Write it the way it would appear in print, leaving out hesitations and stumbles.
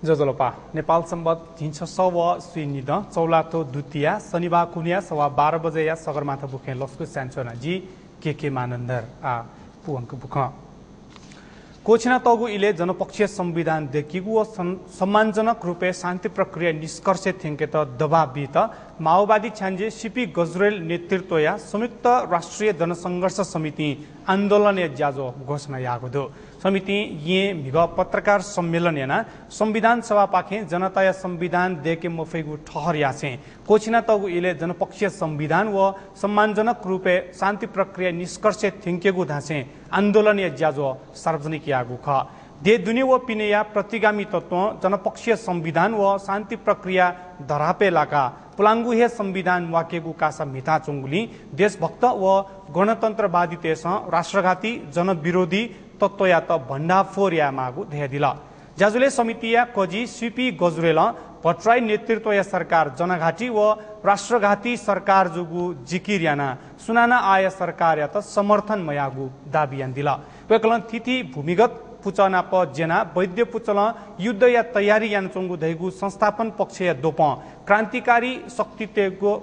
जजलोपा नेपाल सम्बत झिन्छ सव सुनिद चौलातो दुतिया शनिबार कुनिया सवा 12 बजे या सगरमाथा बुखे लस्कु स्यान्चोना जी के मानन्दर आ पुअंक बुख कोछिना तगु इले जनपक्षीय संविधान देखिगु सम्मानजनक रूपे शान्ति प्रक्रिया निष्कर्ष थिंके त दबाव बीत माओवादी छान्जे सीपी गजरेल नेतृत्व या संयुक्त राष्ट्रिय जनसंघर्ष समिति आन्दोलन ज्याजो घोषणा यागुदो समिति ये मिग पत्रकार सम्मेलन याना संविधान सभा पाखे जनता या संविधान देके मफेगु ठहर यासे कोछिना तगु इले जनपक्षीय संविधान व सम्मानजनक रूपे शान्ति प्रक्रिया निष्कर्ष थिंकेगु धासे आन्दोलन ज्याजो सार्वजनिक यागु ख दे दुनिया व पिनेया प्रतिगामी तत्व जनपक्षीय संविधान व शान्ति प्रक्रिया धरापे लाका पुलांगु हे संविधान वाक्यगु कासा मिथा चुंगुली देशभक्त व गणतन्त्रवादी तेस राष्ट्रघाती जनविरोधी तत्व या त भण्डाफोर या मागु धेय दिला जाजुले समितिया कजी सीपी गजरेल भट्टराई नेतृत्व या सरकार जनघाटी व राष्ट्रघाती सरकार जुगु जिकिर याना सुनाना आय सरकार या त समर्थन मयागु दाबियान दिला वेकलन तिथि भूमिगत पुचना प जेना वैद्य पुचल युद्ध या तयारी यान चंगु धैगु संस्थापन पक्ष या दोप क्रान्तिकारी शक्तित्वको